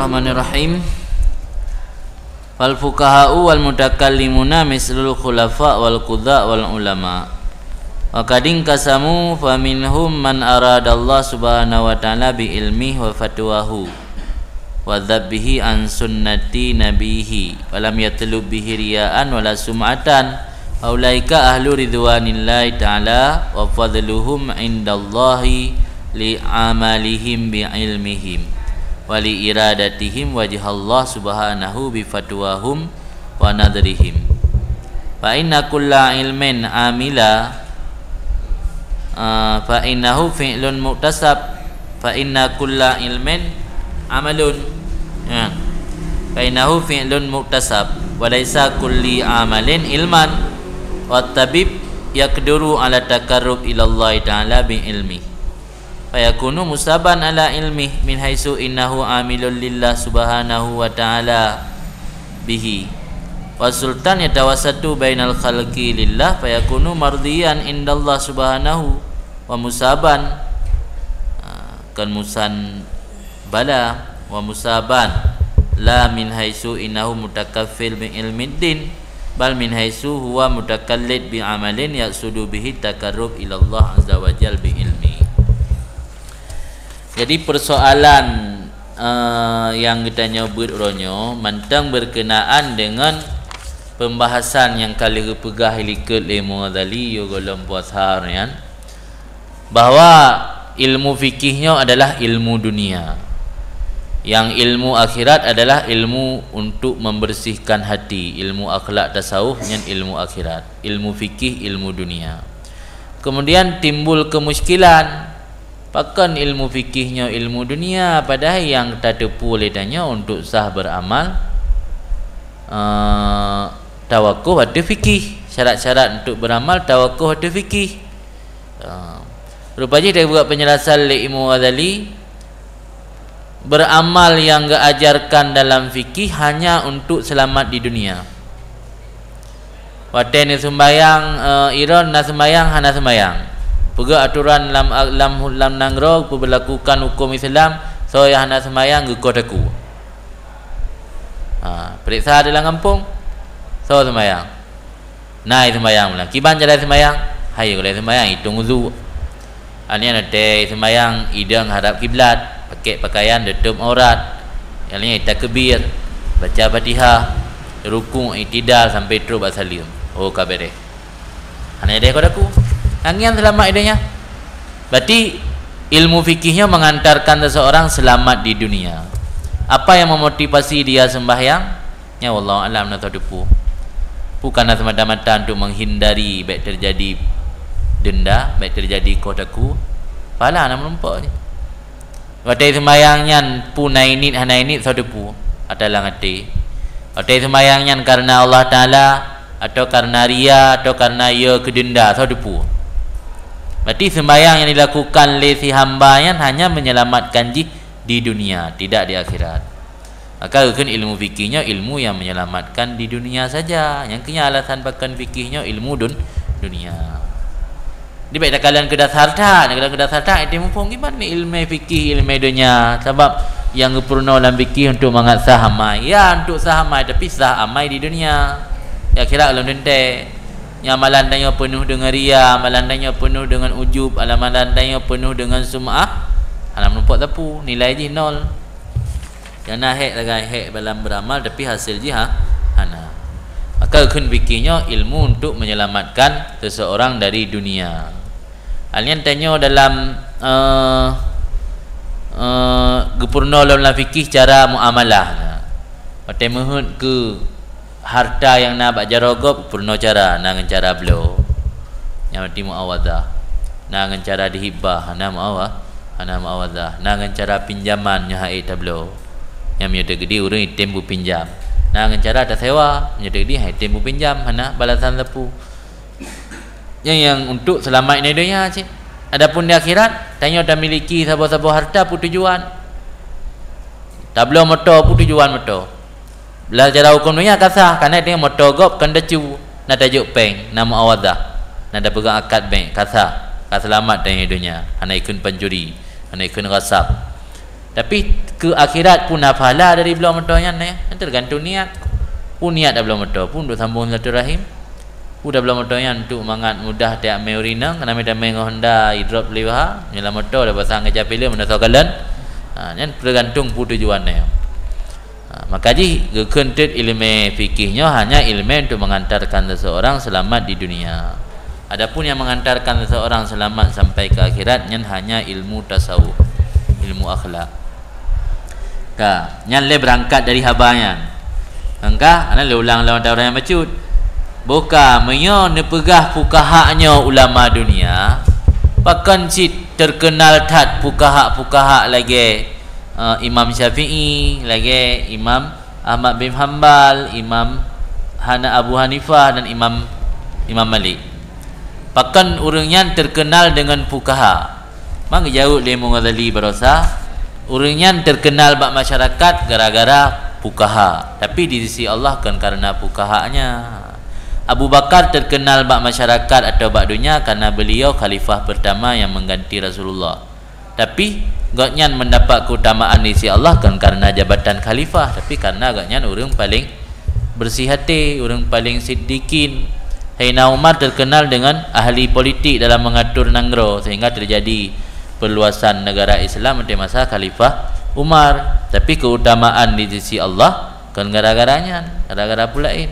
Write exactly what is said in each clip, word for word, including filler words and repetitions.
Bismillahirrahmanirrahim. Fal fuqaha'u wal mutakallimuna mislul khulafa wal qudha wal ulama. Wa qad inqasamu, fa minhum man aradallah subhanahu wa ta'ala bi ilmihi wa fatwahu wa dzabbihi an sunnati nabihi wa lam yatlub bihi riya'an wala sum'atan. Fa ulaika ahlu ridwanillahi ta'ala wa fadluhum indallahi li amalihim bi ilmihim wa li iradatihim wajhallah subhanahu bi fatwahum wa nadhrihim. Fa inna kulla ilmin amila, ah, fa innahu fi'lun muktasab. Fa inna kulla ilmin amalun. Ya. Fa innahu fi'lun muktasab. Wa laisa kulli amalin ilman. Wa tabib yaqduru ala taqarrub ilallahi ta'ala bi ilmi. Fayakunu musaban ala ilmi min haitsu innahu amilul lillah subhanahu wa ta'ala bihi. Wa sultan yatawassatu bainal khalqi lillah fayakunu mardiyan indallah subhanahu wa musaban, ah, kan musan bala wa musaban, la min haitsu innahu mutakaffil bi ilmiddin, bal min haitsu huwa mutakallid bi amalin yaqsudu bihi taqarrub ilallah azza wa jal bi ilmi. Jadi persoalan, eh, nyang geutanyoe beuet uroe nyoe mantong berkenaan dengan pembahasan nyang ka lheueh geupeugah ilikot lé Imam Ghazali yôh gohlom puasa nyan, bahwa ilmu fikih nyoe adalah ilmu dunia. Yang ilmu akhirat adalah ilmu untuk membersihkan hati, ilmu akhlak tasawuf nyan ilmu akhirat, ilmu fikih ilmu dunia. Kemudian timbul kemusykilan, pakon ilmu fikih nyoe ilmu dunia, padahai nyang tateupeue lé tanyoe untuk sah beramal, eh, tawakuf ateueh fikih. Syarat-syarat untuk beramal tawakuf ateueh fikih. Ah, rupa jih dari buat penjelasan lé Imam Ghazali, beramal yang geuajarkan dalam fikih hanya untuk selamat di dunia. Watée neuseumbayang, eh, iron na seumbayang hana seumbayang. Peugah aturan lam, lam, lam nanggroe peubelakukan huköm Islam, soe nyang hana seumbayang geukoh takue. Ha, peuriksa di lam gampông, soe seumbayang. Na i seumbayang meunan. Kiban cara seumbayang? Hai, kalau seumbayang, itong uzu. Artinya, watée seumbayang, idong hadap kiblat, pakai pakaian tutup aurat. Artinya, itakbir, baca Fatihah, rukuk, iktidal, sampai trok bak saleuem. Oh, ka beres. Hana ideh keu aku. Angian selamat idehnya. Berarti, ilmu fikihnya mengantarkan seseorang selamat di dunia. Apa yang memotivasi dia sembahyang? Nyan wallahu alam na teupeue. Bukanlah semata-mata untuk menghindari bék terjadi denda, bék terjadi koh takue. Pahala na meurumpok je. Watée seumbayang nyan peue na init hana init soe teupeue, ata lam até. Watée seumbayang nyan kareuna Allah Taala atau kareuna ria atau kareuna ya keu denda soe teupeue. Berarti seumbayang yang dilakukan lé si hamba nyan hanya menyelamatkan jih di dunia, tidak di akhirat. Maka geukheun ilmu fikih nyoe ilmu yang menyelamatkan di dunia saja. Nyang keuh nyan alasan pakon fikih nyoe ilmu dun-, dunia. Di baik takalon keu dasar that, takalon keu dasar that, itu muphom gimana ilmu fikih, ilmu dunia. Sebab yang geupeurunoe lam fikih untuk mangat sah amai. Ya, untuk sah amai, tapi sah amai di dunia. Ya, kira ulun teuntée. Nyang amalan tanyoe peunoh deungon ria, amalan tanyoe peunoh deungon ujub, amalan tanyoe peunoh deungon sum'ah, hana meurumpok sapeue, nilai jih nol. Nyang na hék sagai hék dalam beuramal, tapi hasil jih ha-, hana. Maka geukheun fikih nyoe ilmu untuk menyelamatkan seseorang dari dunia. Hal nyan tanyoe dalam, eh, eh, geupeurunoe lom lam fikih cara muamalah. Watée meuheuet keu harta nyang na bak jaroe gob, peurunoe cara, na ngon cara bloe, nyan berarti muawadah. Na ngon cara dihibah, hana muawa-, hana muawadah. Na ngon cara pinjaman, nyoe han ék tabloe. Nyan meunyoe teukeudi ureuëng item beupinjam. Na ngon cara tasewa, meunyoe teukeudi han item beupinjam, hana balasan sapeue. Nyan nyang untuk seulamat di donya cit. Adapun di akhirat, tanyoe tamiliki saboh-saboh harta peue tujuan? Tabloe moto peue tujuan moto? Blah cara huköm donya ka sah, kana tanyoe moto gob kon teucue, na tajok péng, na muawadah, na tapeugah akad bank, ka sah, ka seulamat tanyoe di donya, hana ikheun pancuri, hana ikheun gasab. Tapi keu akhirat pun na pahala dari bloe moto nyan, eh. Nyan teugantung niat. Pun niat tabloe moto pun untuk sambung silaturahim. Pun tabloe moto nyan untuk mangat mudah tajak mé u ri nang, karena mita mé ngon Honda idrop lé waha, nyoe lam moto dah pasang kaca filem, meunoe soe kalon. Ha, nyan teugantung pun tujuan nyan. Ha, maka jih geukheun teuk ileumé fikih nyoe hanya ileumé untuk mengantarkan seseorang selamat di dunia. Adapun yang mengantarkan seseorang selamat sampai ke akhirat, nyan hanya ilmu tasawuf, ilmu akhlak. Ka, nyan lé beurangkat dari haba nyan. Engka, ana lé ulang lom ata ureuëng nyang bacut. Boh ka, meunyoe neupeugah fukaha nyoe ulama dunia, pakon cit teukeunal that fukaha-fukaha lagée, eh, Imam Syafi'i, lagée Imam Ahmad bin Hambal, Imam Hana-, Abu Hanifah dan Imam, Imam Malik. Pakon ureuëng nyan teukeunal deungon fukaha? Mang geujaweueb lé Imam Ghazali barosa, ureuëng nyan teukeunal bak masyarakat gara-gara fukaha, tapi di sisi Allah kon karena fukahanya. Abu Bakar teukeunal bak masyarakat atau bak dunia karena beliau khalifah pertama yang mengganti Rasulullah. Tapi gobnyan mendapat keutamaan di sisi Allah kon karena jabatan khalifah, tapi karena gobnyan ureuëng paling bersih hati, ureuëng paling siddiqin. Saidina Umar terkenal dengan ahli politik dalam mengatur nanggroe sehingga terjadi perluasan negara Islam di masa Khalifah Umar. Tapi keutamaan di sisi Allah kon gara-gara nyan, gara-gara peue laén.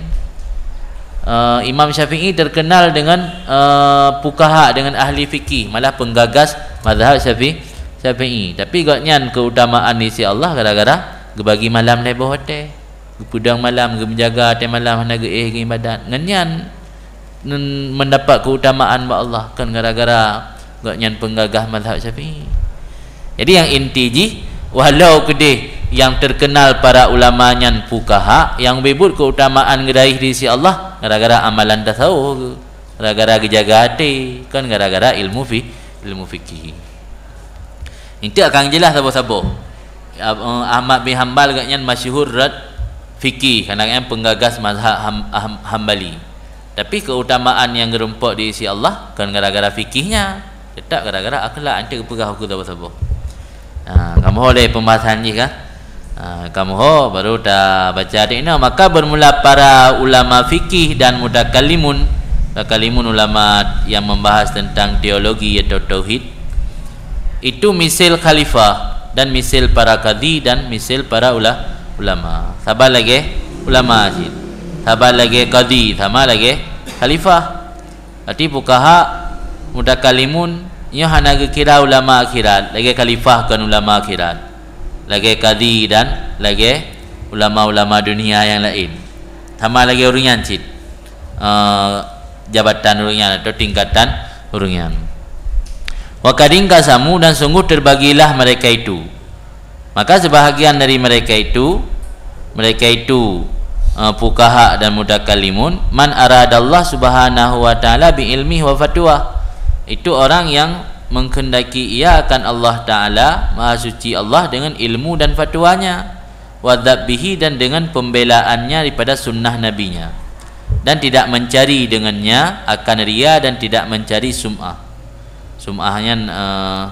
Eh, Imam Syafi'i terkenal dengan, eh, fukaha, dengan ahli fikih, malah penggagas mazhab Syafi-, Syafi'i. Tapi gobnyan keutamaan di sisi Allah gara-gara geubagi malam lhée boh watée. Geupeudong malam, geumeujaga watée malam, hana geuéh geuibadat. Ngon nyan, ngon mendapat keutamaan bak Allah, kon gara-gara gobnyan penggagas mazhab Syafi'i. Jadi, nyang inti jih, walau keudeh nyang terkenal para ulama nyan fukaha, nyang beubuet keutamaan geuraih di sisi Allah gara-gara amalan tasawuf, gara-gara geujaga até, kon gara-gara ilmu fi-, ilmu fikih. Inti akan jeulaih saboh-saboh. Ab-, eh, Ahmad bin Hambal gobnyan masyhur rot fikih, karena gobnyan penggagas mazhab Ham-, Ham-, Hambali. Tapi keutamaan nyang geurumpok di sisi Allah kon gara-gara fikihnya, tetap gara-gara akhlak, anteuk geupeugah ukeue saboh-saboh. Ha, kamoe ho lé pembahasan jih kan? Ha, kamoe ho baru tabaca dik inoe. Maka bermula para ulama fikih dan mutakallimun, mutakallimun ulama yang membahas tentang teologi atau tauhid, itu misil khalifah dan misil para kadhi dan misil para ula-, ulama. Saban lagée ulama cit. Saban lagée kadhi, sama lagée khalifah. Arti fukaha, mutakallimun, nyoe hana geukira ulama akhirat, lagée khalifah kon ulama akhirat. Lagée kadhi dan lagée ulama-ulama dunia nyang laén. Sama lagée ureuëng nyan cit. Eh, jabatan ureuëng nyan atau tingkatan ureuëng nyan. Wa qad inqasamu, dan sungguh terbagilah mereka itu. Maka sebahagian dari mereka itu, mereka itu, eh, fukaha dan mutakallimun, man aradallah subhanahu wa ta'ala bi ilmihi wa fatwa. Itu orang yang menghendaki ia akan Allah Ta'ala, Maha Suci Allah, dengan ilmu dan fatwanya. Wa dzabbihi, dan dengan pembelaannya daripada sunnah nabinya, dan tidak mencari dengannya akan ria dan tidak mencari sum'ah. Sum'ah nyan, eh,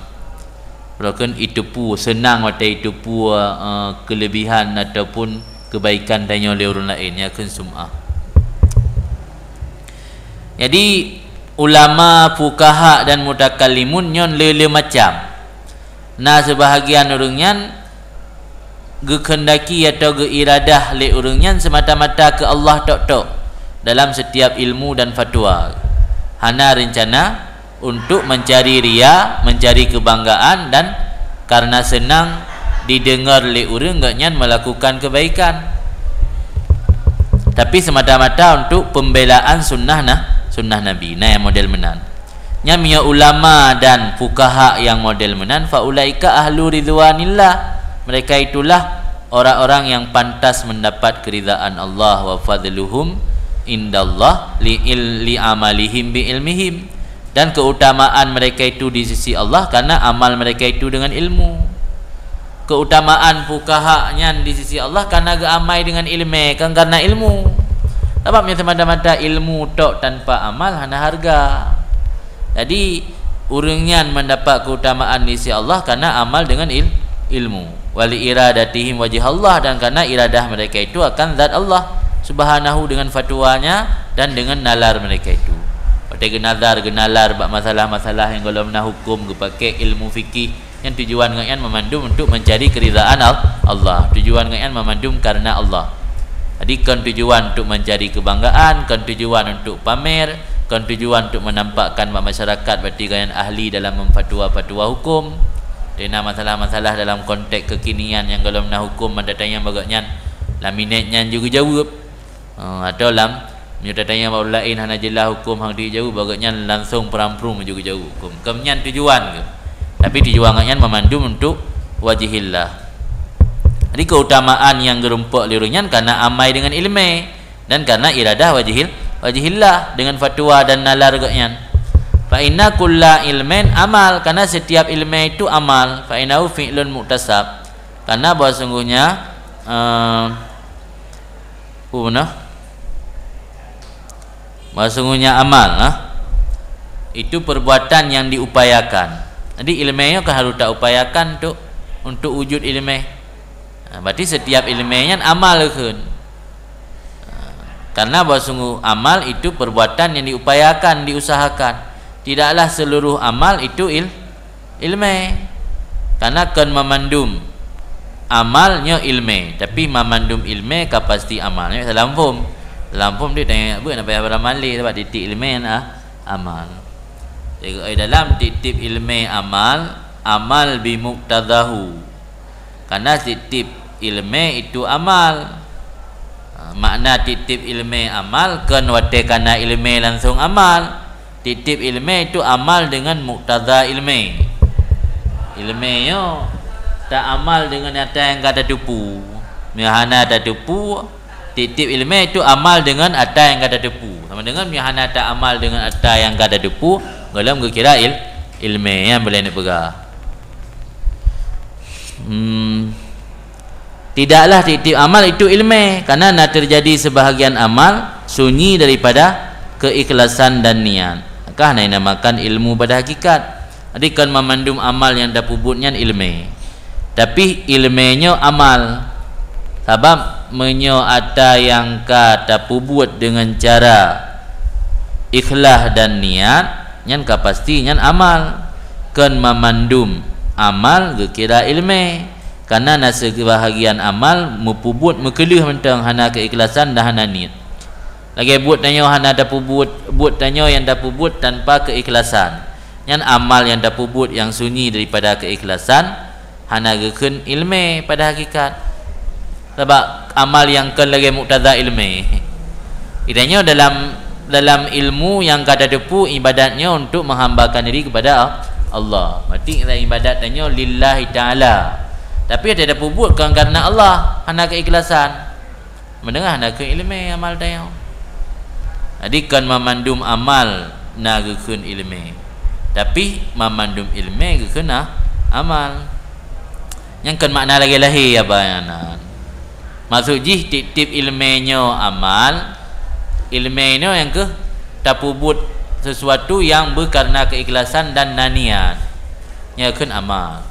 rokon itupu, seunang watée itupu, eh, kelebihan ataupun kebaikan tanyoe lé ureuëng laén, nyan kheun sum'ah. Jadi, ulama, fukaha dan mutakallimun nyoe le-le macam. Na seubahagian ureuëng nyan geukheundaki atau geuiradah lé ureuëng nyan seumata-mata keu Allah tok-tok dalam setiap ilmu dan fatwa. Hana reuncana untuk mencari ria, mencari kebanggaan, dan karena seunang dideungoe lé ureuëng, gobnyan melakukan kebaikan. Tapi seumata-mata untuk pembelaan sunnah na-, sunnah Nabi. Na nyang model meunan. Nyan meunyoe ulama dan fukaha nyang model meunan, fa ulaika ahlu ridwanillah. Mereka itulah orang-orang yang pantas mendapat keridaan Allah, wa fadluhum indallah li il-, li amalihim bi ilmihim. Dan keutamaan mereka itu di sisi Allah karena amal mereka itu dengan ilmu. Keutamaan fukaha nyan di sisi Allah karena geuamai dengan ileumé, kon karena ilmu. Sabab nyang seumata-mata ilmu tok tanpa amal hana hareuga. Jadi, ureuëng nyan mendapat keutamaan di sisi Allah karena amal dengan il-, ilmu. Wa li iradatihim wajh Allah, dan karena iradah mereka itu akan zat Allah Subhanahu dengan fatwanya dan dengan nalar mereka itu. Watée geunazar, geunalar bak masalah-masalah nyang gohlom na hukum, geupaké ilmu fikih, nyan tujuan gobnyan meumandum untuk mencari keridaan Al-, Allah. Tujuan gobnyan meumandum karena Allah. Jadi kon tujuan untuk mencari kebanggaan, kon tujuan untuk pamer, kon tujuan untuk menampakkan bak masyarakat berarti gobnyan ahli dalam memfatwa-fatwa hukum. Tena masalah-masalah dalam konteks kekinian nyang gohlom na hukum, ban tatanyong bak gobnyan, lam minét nyan ju geujaweueb. Ha, atau lam, meunyoe tatanyong bak ureuëng laén hana jeulaih hukum hang tijaweueb, bak gobnyan langsong peuram-peurum ju geujaweueb hukum. Kon nyan tujuan geuh. Tapi tujuan gobnyan meumandum untuk wajhillah. Jadi keutamaan nyang geurumpok lé ureuëng nyan karena amai dengan ileumé dan karena iradah wajhil-, wajhillah dengan fatwa dan nalar gobnyan. Fa inna kulla ilmin amal, karena setiap ileumé itu amal. Fa innahu fi'lun muktasab, karena bahwa sungguhnya, eh, apa beuna? Bahwa sungguhnya amal, nah, itu perbuatan yang diupayakan. Jadi ileumé nyoe kan harus taupayakan untuk, untuk wujud ileumé. Nah, berarti setiap ileumé nyan amal kheun. Karena bahwa sungguh amal itu perbuatan yang diupayakan, diusahakan. Tidaklah seluruh amal itu il-, ileumé. Karena kon meumandum amal nyoe ileumé, tapi meumandum ileumé ka pasti amal. Nyoe salah phom. Salah phom dia tanya buet apa yang beramal lé, sebab titik ileumé nyan, ah, amal. Jadi dalam titik ileumé amal, amal bimuqtadahu. Karena titik ileumé itu amal. Ha, makna titik ileumé amal kon watée kana ileumé langsong amal. Titik ileumé itu amal dengan muktada ileumé. Ileumé nyoe taamal dengan ata nyang ka tateupeue. Meunyoe hana tateupeue, titik ileumé itu amal dengan ata nyang ka tateupeue. Sama dengan meunyoe hana taamal dengan ata nyang ka tateupeue, gohlom geukira il-, ileumé nyang boleh neupeugah. Hmm. Tidaklah tiep-tiep amal itu ileumé, karena na teujadi seubahagian amal sunyi daripada keikhlasan dan niat. Maka hana inamakan ilmu pada hakikat. Jadi kon mamandum amal nyang tapeubuet nyan ileumé. Tapi ileumé nyoe amal. Sabab meunyoe ata nyang ka tapeubuet deungon cara ikhlas dan niat, nyan ka pasti nyan amal. Kon mamandum amal geukira ileumé, karena na seubahagian amal meupeubuet meukeuleuh mantong hana keuikhlasan dan hana niet. Lagée buet tanyoe hana tapeubuet, buet tanyoe nyang tapeubuet tanpa keuikhlasan. Nyan amal nyang tapeubuet nyang sunyi daripada keuikhlasan, hana geukheun ileumé pada hakikat. Sabab amal nyang kon lagée muktada ileumé. Itanyoe dalam, dalam ilmu nyang ka tateupeue ibadat nyoe untuk menghambakan diri kepada Allah. Berarti ibadat tanyoe lillahi ta'ala. Tapi ata tapeubuet kon karena Allah, hana keuikhlasan. Meudeungoe hana keu ileumé amal tanyoe. Jadi kon mamandum amal na geukheun ileumé. Tapi mamandum ileumé geukheun a-, amal. Nyang kon makna lagée lahé haba nyan. Maksud jih tiep-tiep ileumé nyoe amal, ileumé nyoe nyang keuh tapeubuet sesuatu nyang beukarna keuikhlasan dan na niat. Nyan kheun amal.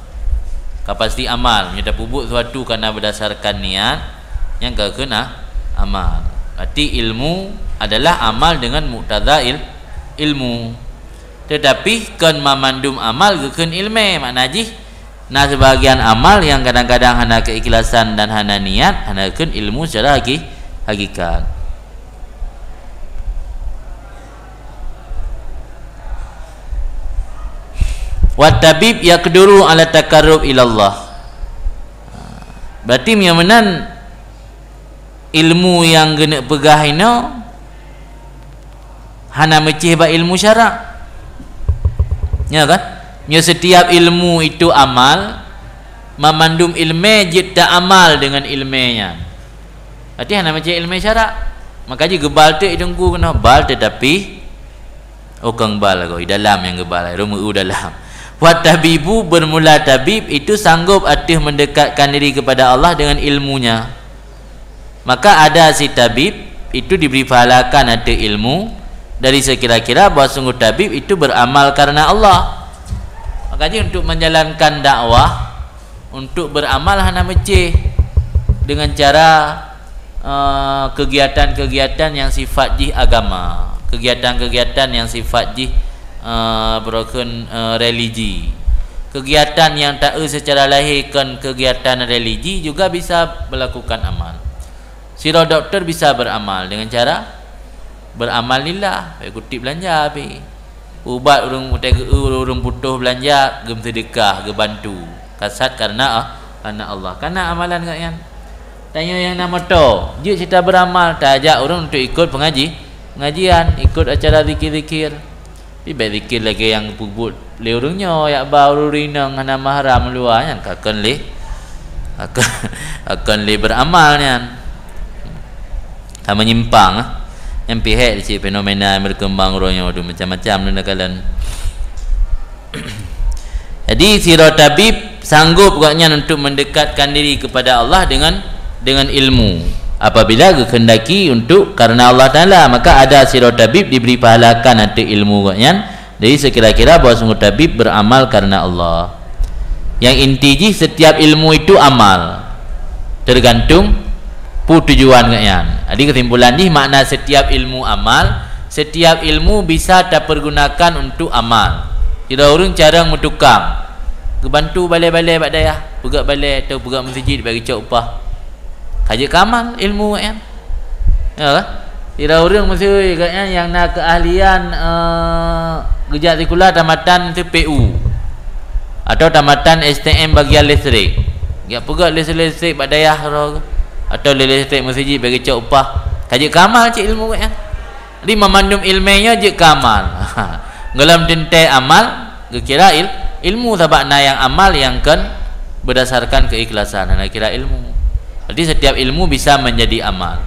Ka pasti amal, meunyoe tapeubuet sesuatu karena berdasarkan niat, nyan ka kheun a-, amal. Berarti ilmu adalah amal dengan muktada il-, ilmu. Tetapi kon mamandum amal geukheun ileumé, makna jih na seubahagian amal nyang kadang-kadang hana keuikhlasan dan hana niat, hana geukheun ilmu secara haki-, hakikat. Wat tabib yaqduru ala taqarrub ilallah. Berarti meunyoe meunan ilmu nyang geuneuk peugah inoe hana meucéh bak ilmu syarak. Ya kan? Meunyoe setiap ilmu itu amal, mamandum ileumé jeuet ta amal deungon ileumé nyan. Berarti hana meucéh ileumé syarak. Maka jih geubal teuk i teungku keunoe, bal tetapi, oh, kon bal lagoe, i dalam nyang geubal, rumoh u dalam. Wat tabibu, bermula tabib itu sanggup ateueh mendekatkan diri kepada Allah dengan ilmunya. Maka ada si tabib itu diberi pahala kan ateueh ilmu dari sekira-kira bahwa sungguh tabib itu beramal karena Allah. Maka jih untuk menjalankan dakwah, Untuk beramal hana meucéh dengan cara, eh, kegiatan-kegiatan yang sifat jih agama, kegiatan-kegiatan yang sifat jih, eh, beurukon, eh, religi. Kegiatan yang taeu secara lahé kon kegiatan religi juga bisa melakukan amal. Sidroe doktor bisa beramal dengan cara beramal lillah, bèk kutip beulanja pih. Ubat ureueng, watèe geu-, ureueng putôh beulanja, geumeuseudeukah, geubantu. Kasat karena, ah, karena Allah. Kana amalan gobnyan. Tanyoe nyang na moto, jeuet cit taberamal, tajak ureueng untuk ikut pengaji-, pengajian, ikut acara zikir-zikir. Tapi bèk zikir lagèe nyang geupeubuet lé ureueng nyoe, jak ba ureueng inong hana mahram luwa nyan, ka kon lé, ka kon, ka kon lé beramal nyan. Ka menyimpang, ah. Nyan pih hék cit fenomena yang berkembang uroe nyoe tu, macam-macam na kalon. Jadi, sidroe tabib sanggup gobnyan untuk mendekatkan diri kepada Allah dengan, dengan ilmu. Apabila geukehendaki untuk karena Allah Taala, maka ada sidroe tabib diberi pahala akan ateueh ilmu gobnyan. Jadi, sekira-kira bahwa sungguh tabib beramal karena Allah. Yang inti jih, setiap ilmu itu amal, tergantung peue tujuan gobnyan. Jadi, kesimpulan jih, makna setiap ilmu amal, setiap ilmu bisa tapergunakan untuk amal. Sidroe ureueng carông meutukang, geubantu balè-balè bak dayah, peugöt balè atau peugöt meuseujid bèk geucok upah, ka jeuet keu amal ilmu gobnyan. Ya kan? Sidroe ureueng meuseu gobnyan nyang na keuahlian, eh, geujak sikula tamatan P U atau tamatan S T M bagian listrik. Jak peugöt listrik-listrik bak dayah droe, atau lé listrik meuseujid bèk geucok upah. Ka jeuet keu amal cit ilmu gobnyan. Jadi, meumandum ileumèe nyoe jeuet keu amal. Gohlom teuntèe amal geukira il-, ilmu, sabab na nyang amal nyang kon berdasarkan keikhlasan, hana kira ilmu. Jadi, setiap ilmu bisa menjadi amal.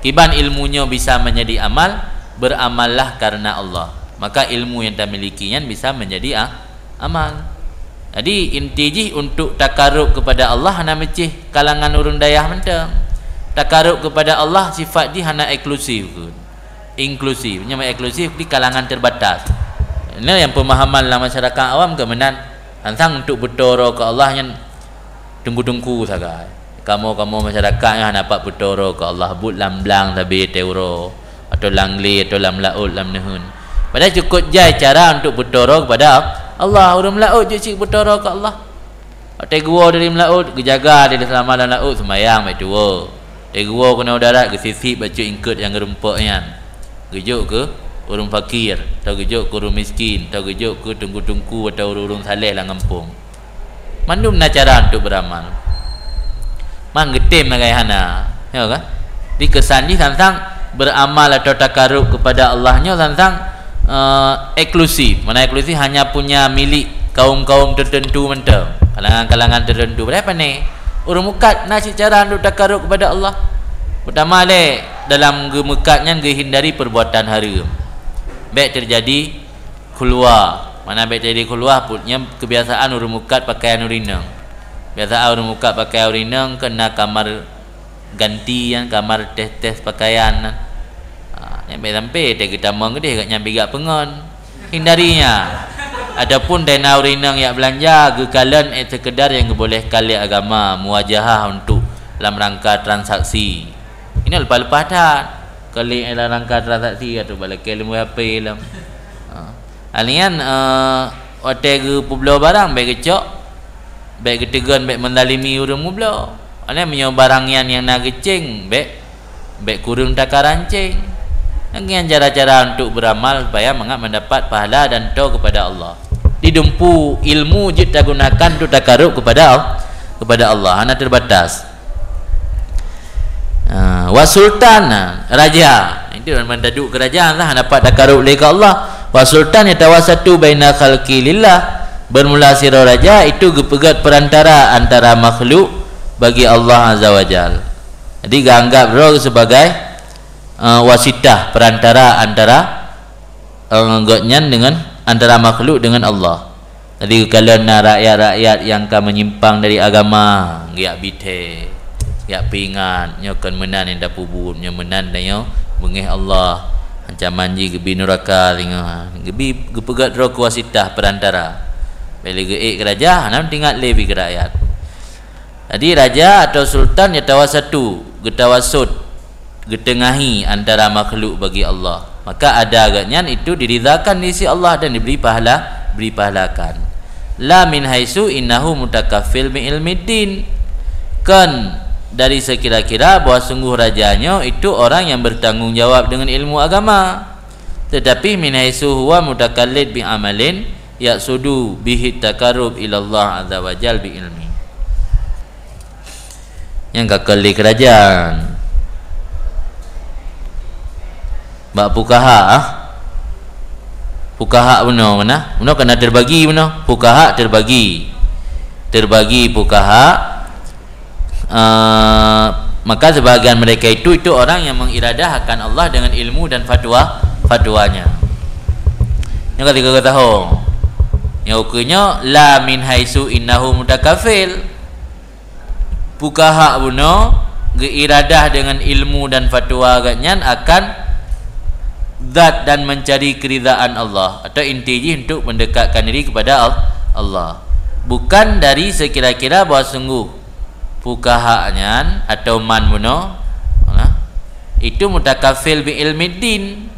Kiban ilmu nyoe bisa menjadi amal, beramallah karena Allah. Maka ilmu yang tamiliki nyan bisa menjadi a-, amal. Jadi, inti jih untuk takarub kepada Allah hana meucéh kalangan ureueng dayah mantong. Takarub kepada Allah sifat jih hana eksklusif. Inklusif. Nyoe eksklusif di kalangan terbatas. Nyoe nyang pemahaman lam masyarakat awam keu meunan. Tantang untuk beutoro keu Allah nyan teungku-teungku sagai. Kamoe-kamoe masyarakat nyan hana pat beutoro keu Allah, buet lam blang sabe teuroe, atau lam glé, atau lam laôt, lam neuheun. Padahai cukôp jai cara untuk beutoro kepada Allah. Ureueng laôt jeuet cit beutoro keu Allah. Watèe geuwoe dari meulaôt, geujaga dari seulama lam laôt, seumayang bèk tuwoe. Watèe geuwoe keunoe darat, geusisip bacut eungkôt nyang geurumpok nyan, geujok keu ureueng fakir, atau geujok keu ureueng miskin, atau geujok keu teungku-teungku atau ureueng-ureueng saleh lam gampông. Mandum na cara untuk beramal. Man geutem lagèe hana, ya kan? Di keusan jih tantang beramal atau takarub kepada Allah nyoe tantang, eh, eksklusif. Mana eksklusif hanya punya milik kaum-kaum tertentu mantong, kalangan-kalangan tertentu. Padahai pane ureueng mukat na cit cara untuk takarub kepada Allah. Pertama lé, dalam geumeukat nyan geuhindari perbuatan hareuem. Bèk terjadi khulwa. Mana bèk terjadi khulwa, put nyan kebiasaan ureueng mukat pakaian ureueng inong. Biasaan ureueng mukat pakaian ureueng inong keu na kamar ganti nyan, kamar tes-tes pakaian nyan. Ha, nyan bèk sampai teuh geutamong keudeh gobnyan bigak peungon. Hindari nyan. Ataupun dana ureueng inong jak beulanja geukalon, eh, sekedar nyang geubolehkan lé agama, muwajahah untuk lam rangka transaksi. Inoe leupah-leupah that. Kali lam rangka transaksi, atau bak lakèe leumo H P lom. Ha. Hal nyan, eh, watèe geupeubloe barang bèk geucok, bèk geuteugon, bèk meuzalimi ureueng meubloe. Hal nyan meunyoe barang nyan nyang na geuceng, bèk, bèk kureueng taka ranceng. Nyan cara-cara untuk beramal supaya mangat mendapat pahala dan ridha kepada Allah. Di dumpu ilmu jeuet tagunakan untuk takarub kepada Al-, kepada Allah, hana terbatas. Ha, wa sultan, ha, raja. Itu ban taduek keu raja lah, dapat takarub lé keu Allah. Wa sultan yatawassatu baina khalqi lillah. Bermula sidroe raja itu geupeugöt perantara antara makhluk bagi Allah Azza wa Jal. Jadi, geuanggap droe sebagai, eh, wasitah, perantara antara, eh, gobnyan dengan, antara makhluk dengan Allah. Jadi, kalau na rakyat-rakyat nyang ka menyimpang dari agama, geujak bithèe, geujak peuingat, nyoe kon meunan nyang tapeubuet, nyoe meunan tanyoe beungèh Allah, ancaman jih geubi nuraka, singoh geubi, geupeugöt droe keu wasitah, perantara. Bèk lé geuék keu raja, hana teuingat lé bak rakyat. Jadi raja atau sultan nyang tawasatu, geutawasut, geuteungahi antara makhluk bagi Allah, maka ada geuhnyan itu diridakan di sisi Allah dan diberi pahala, beri pahalakan. La min haitsu innahu mutakaffil bi ilmiddin. Kon dari sekira-kira bahwa sungguh raja nyoe itu orang yang bertanggung jawab dengan ilmu agama. Tetapi min haitsu huwa mutakallid bi amalin yaqsudu bihi takarrub ilallah azza wa jal bi ilmi. Nyang ka keu lé keurajeuen. Bak fukaha, ah. Fukaha bunoe mana? Bunoe kana terbagi bunoe. Fukaha terbagi. Terbagi fukaha. Eh, maka sebahagian mereka itu, itu orang yang mengiradah akan Allah dengan ilmu dan fatwa, fatwanya. Nyang ketiga kata ho. Nyang ukeue nyoe, la min haitsu innahu mutakaffil. Fukaha bunoe geuiradah dengan ilmu dan fatwa geuhnyan akan zat dan mencari keridaan Allah, atau inti jih untuk mendekatkan diri kepada Al-, Allah. Bukan dari sekira-kira bahwa sungguh fukaha nyan atau man bunoe, nah, itu mutakafil bi ilmiddin,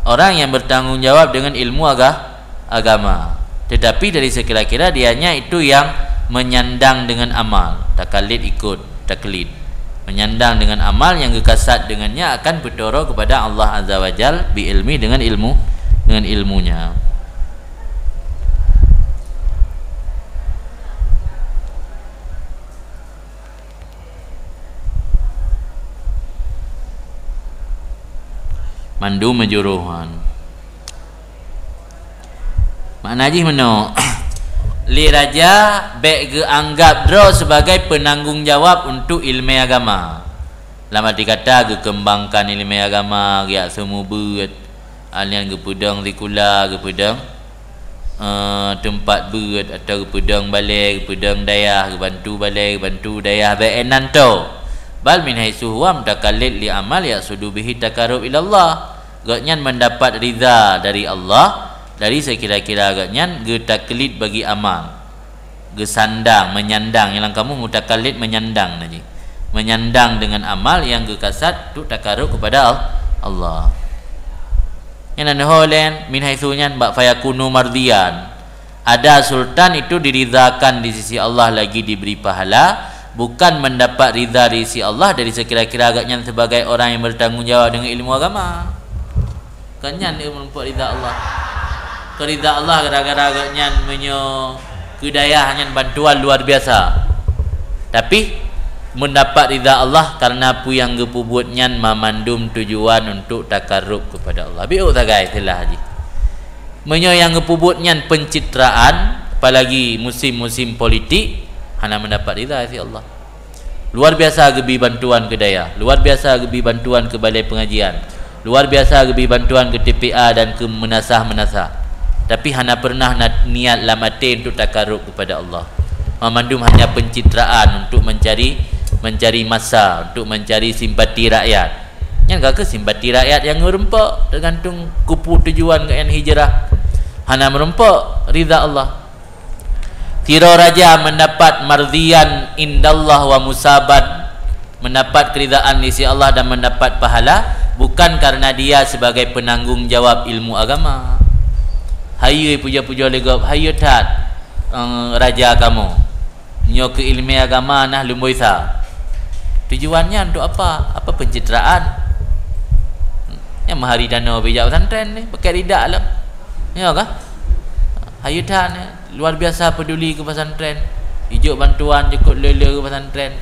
orang yang bertanggung jawab dengan ilmu aga-, agama. Tetapi dari sekira-kira dianya itu yang menyandang dengan amal, takalid ikut, taklid. Menyandang dengan amal yang geukasat dengannya akan peutoro kepada Allah Azza wa Jal bi ilmi, dengan ilmu, dengan ilmunya. Mandum meujurôh nyan. Makna jih meunoe, lé raja bék geuanggab droe sebagai peunanggong jawab untuk ileumèe agama. Lam arti kata, geukeumbangkan ileumèe agama, geujak seumeubeuet, nyan geupeudong sikula, geupeudong eh, teumpat beuet, atau geupeudong balè, geupeudong dayah, geubantu balè, geubantu dayah, bék inan toe. Bal min haitsu huwa mutakalid li amal yaqsudu bihi takarrub ilallah. Gobnyan mendapat ridha dari Allah dari sekira-kira gobnyan geutaklid bagi amal. Geusandang, menyandang, nyang lam kamus mutakalid menyandang na jih. Menyandang dengan amal yang geukasat untuk takarrub kepada Al-, Allah. Nyan na neuho lé min haitsu nyan bak fayakunu mardiyan. Ada sultan itu diridhakan di sisi Allah lagi diberi pahala, bukan mendapat ridha di sisi Allah dari sekira-kira agaknyan sebagai orang yang bertanggung jawab dengan ilmu agama. Kon nyan dia menumpuk ridha Allah. Keu ridha Allah gara-gara agaknyan meunyoe keu dayah nyan bantuan luar biasa. Tapi mendapat ridha Allah karena peue nyang geupeubuet nyan mamandum tujuan untuk takarrub kepada Allah. Biôk sagai istilah jih. Meunyoe nyang geupeubuet nyan pencitraan, apalagi musim-musim politik, hana mendapat ridha sisi Allah. Luar biasa geubi bantuan keu dayah, luar biasa geubi bantuan keu balè pengajian, luar biasa geubi bantuan keu T P A dan keu meunasah-meunasah. Tapi hana pernah na niat lam até untuk takarrub kepada Allah. Mamandum hanya pencitraan untuk mencari, mencari masa, untuk mencari simpati rakyat. Nyan ka keuh simpati rakyat nyang meureumpok, teugantung keupeue tujuan gobnyan hijrah. Hana meureumpok ridha Allah. Sidroe raja mendapat mardiyan indallah wa musaban, mendapat keridaan di sisi Allah dan mendapat pahala, bukan karena dia sebagai penanggung jawab ilmu agama. Hayeue pujoe-pujoe lé gob, hayeue that, eh, raja kamoe. Nyoe keu ileumèe agama nah lom boh Isa. Tujuan nyan untuk apa? Apa pencitraan? Nyang meuhari tanoh bijak pesantren ni, pakai ridak lom. Ya kah? Hayeue that ni, luar biasa peduli keu pesantren. Ijok bantuan jukut lé-lé keu pesantren.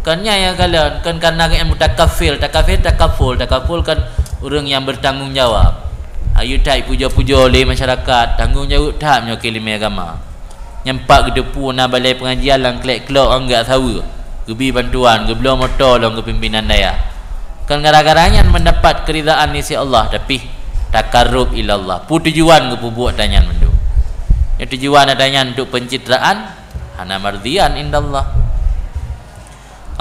Kon nyan nyang kalon, kon karena gobnyan mutakafil, takafil, takaful, takaful kan ureueng nyang bertanggung jawab. Hayeue that pujoe-pujoe lé masyarakat, tanggung jawab that nyoe keu ileumèe agama. Nyan pat geuteupeue na balè pengajian lam klek-klok anggak saweue, geubi bantuan, geubloe moto lom keu pimpinan dayah. Kon gara-gara nyan mendapat keridaan di sisi Allah, tapi takarrub ilallah. Peue tujuan geupeubuet tanyan mandum? Nyoe tujuan tanyan untuk pencitraan, hana mardiyan indallah.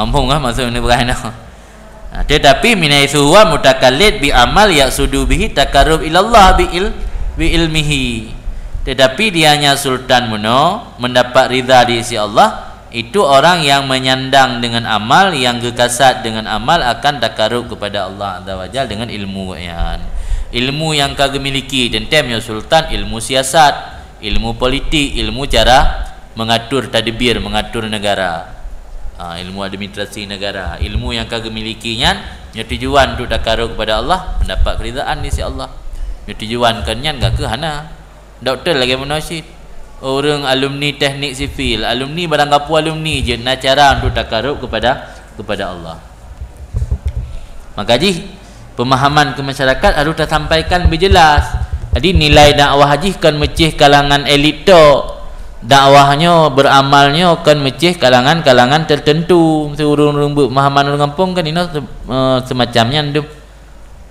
Ampôn kah maksud ni bukan? Ha, tetapi min haitsu huwa mutakallid bi amal yaqsudu bihi takarrub ilallah bi il-, bi ilmihi. Tetapi dianya sultan meunoe mendapat ridha di sisi Allah Itu orang yang menyandang dengan amal, yang geukasad dengan amal akan takarub kepada Allah Azza wa Jalla dengan ilmu gobnyan. Ilmu nyang ka geumiliki, teuntèe meunyoe sultan, ilmu siasat, ilmu politik, ilmu cara mengatur tadbir, mengatur negara. Ha, ilmu administrasi negara. Ilmu nyang ka geumiliki nyan, nyoe tujuan untuk takarub kepada Allah, mendapat keridaan di sisi Allah. Nyoe tujuan kon nyan, ka keuh hana. Doktor lagèe meunoe cit. Ureueng alumni teknik sipil, alumni barang gapeue alumni jeuet na cara untuk takarub kepada, kepada Allah. Maka jih, pemahaman ke masyarakat harus tasampaikan beujeulaih. Jadi, nilai dakwah jih kon meucéh kalangan elit tok. Dakwah nyoe, beuramal nyoe kon meucéh kalangan-kalangan tertentu. Ureueng-ureueng beuet pemahaman ureueng gampông kan inoe se-, eh, semacam nyan dum.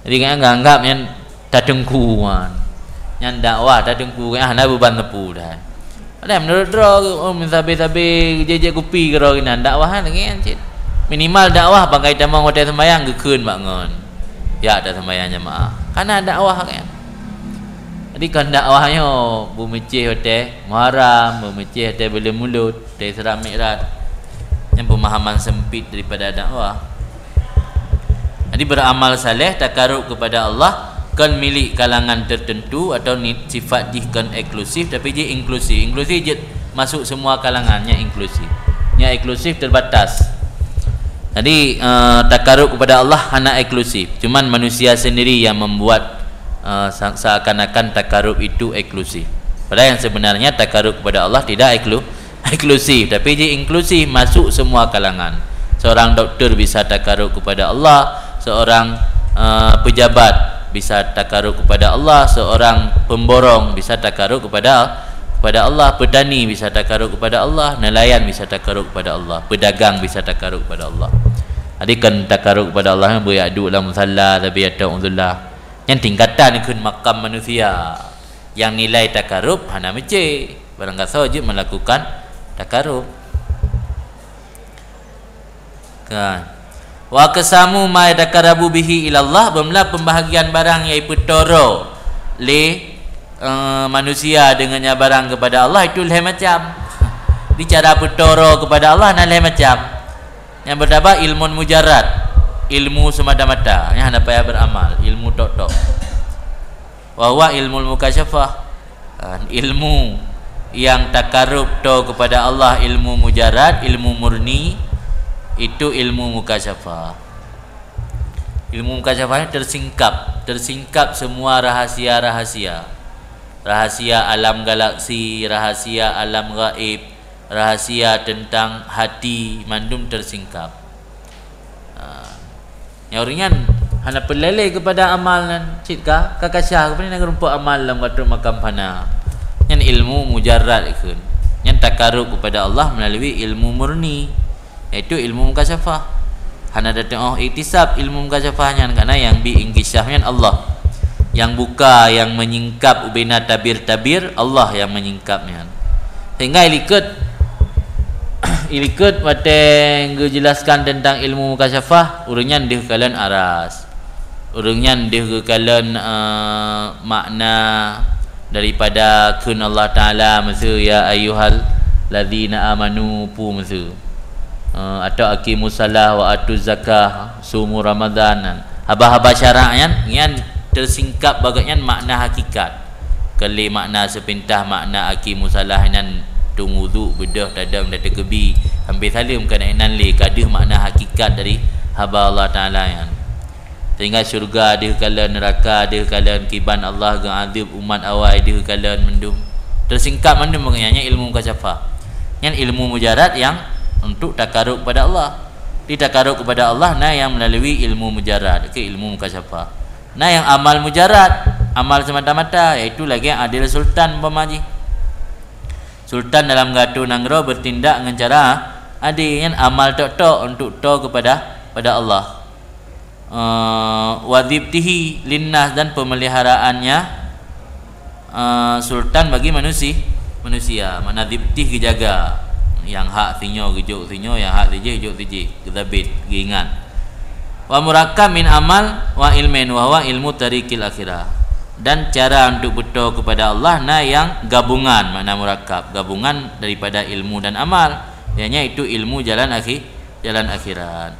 Jadi, gobnyan geuanggap nyan tateungku, kan. Nyan dakwah tateungku, gobnyan hana beuban teupeu dah. Padahai meunurot droe, oh, meusabe-sabe jép-jép kupi keudroe inan, dakwah lagèe nyan cit. Minimal dakwah bangkai tamong watèe sembahyang geukheun bak ngon. Jak tasembahyang jamaah. Kana dakwah, kan. Jadi, kon dakwah nyoe beumeucéh watèe Muharram, beumeucéh watèe buleuen Mulud, watèe Isra Mi'raj. Nyan pemahaman sempit daripada dakwah. Jadi, beramal saleh, takarub kepada Allah, kon milik kalangan tertentu atau ni-, sifat jih kon eksklusif, tapi jih inklusif. Inklusif jeuet masuk semua kalangan, nyan inklusif. Nyan eksklusif terbatas. Jadi, eh, takarub kepada Allah hana eksklusif. Cuman manusia sendiri yang membuat, eh, se-, seakan-akan takarub itu eksklusif. Padahal yang sebenarnya takarub kepada Allah tidak eksklu-, eksklusif, tapi jih inklusif, masuk semua kalangan. Seorang doktor bisa takarub kepada Allah, seorang, eh, pejabat bisa takarub kepada Allah, seorang pemborong bisa takarub kepada, kepada Allah, petani bisa takarub kepada Allah, nelayan bisa takarub kepada Allah, pedagang bisa takarub kepada Allah. Jadi, kon takarub kepada Allah, beuyak duek lam musalla, tapi atau uzullah. Nyan tingkatan kheun makam manusia. Nyang nilai takarub hana meucéh. Barang gasoe jeuet melakukan takarub. Kan. Wa aqsamu ma yataqarrabu bihi ilallah, beumeulah pembahagian barang nyang ipeutoro lé, eh, manusia deungon nyan barang kepada Allah itu lhèe macam. Di cara peutoro kepada Allah na lhèe macam. Nyang pertama, ilmun mujarrad, ilmu semata-mata, nyang hana payah beramal, ilmu tok-tok. Wa huwa ilmul mukasyafah. Ah, ilmu yang takarub to kepada Allah, ilmu mujarrad, ilmu murni, itu ilmu mukasyafah. Ilmu mukasyafah ni tersingkap, tersingkap semua rahasia-rahasia. Rahasia alam galaksi, rahasia alam gaib, rahasia tentang hati, mandum tersingkap. Ha. Nyang ureueng nyan hana peulé lé kepada amal nyan, cit ka, ka kasyah, keupeue na geurumpok amal lam gatrok makam fana. Nyan ilmu mujarrad ikheun. Nyan takarub kepada Allah melalui ilmu murni, yaitu ilmu mukasyafah. Hana datang oh iktisab ilmu mukasyafah nyan, karena nyang bi inksyaf nyan Allah. Nyang buka, nyang menyingkap ubena tabir-tabir, Allah nyang menyingkap nyan. Sehingga ilikot, ilikot watèe geujelaskan tentang ilmu mukasyafah, ureueng nyan deuh kalon aras. Ureueng nyan deuh geukalon, eh, makna daripada kheun Allah Taala, miseue, "Ya ayyuhalladzina amanu," peue miseue. Eh, atau "Aqimus shalah wa atuz zakah, sumu Ramadan." Haba-haba syarak nyan, nyan tersingkap bak gobnyan makna hakikat. Kon lé makna seupintas makna aqimus shalah nyan, tueng wudhu, beudôh, tadong, tateukeubie, sampai saleuem, kon inan lé, ka deuh makna hakikat dari haba Allah Taala nyan. Sehingga syurga deuh kalon, neuraka deuh kalon, kiban Allah geuadeueb umat awai deuh kalon mandum. Teusingkap mandum, maknanya nyan ilmu mukasyafah. Nyan ilmu mujarad nyang untuk takarub kepada Allah. Di takarub kepada Allah na nyang meulalu ilmu mujarad, ke ilmu mukasyafah. Na nyang amal mujarad, amal semata-mata, yaitu lagèe adil sultan umpama jih. Sultan dalam geuatô nanggroe bertindak ngon cara adil, nyan amal tok-tok untuk toe kepada, pada Allah. Eh, wa dhibtihi linnas, dan pemeliharaannya, eh, sultan bagi manusi-, manusia. Makna dhibtih geujaga. Nyang hak sinyoe geujok sinyoe, nyang hak sijih geujok sijih. Geuthabit, geuingat. Wa murakkab min amal wa ilmin, wa huwa ilmu tariqil akhirah. Dan cara untuk beutôi kepada Allah na nyang gabungan, makna murakkab, gabungan daripada ilmu dan amal. Ianya itu ilmu jalan akhi-, jalan akhirat.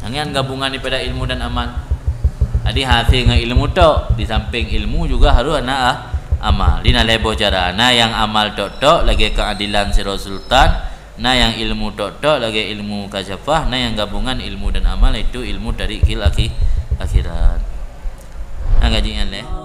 Nyan gabungan daripada ilmu dan amal. Jadi hasé ngon ilmu tok, di samping ilmu juga harus na a-, amal. Di na lhèe boh cara. Na nyang amal tok-tok lagèe keuadilan sidroe sultan, na nyang ilmu tok-tok lagèe ilmu kasyafah, na nyang gabungan ilmu dan amal, yaitu ilmu tariqil akhi-, akhirat. Nah, ngaji nyan lé.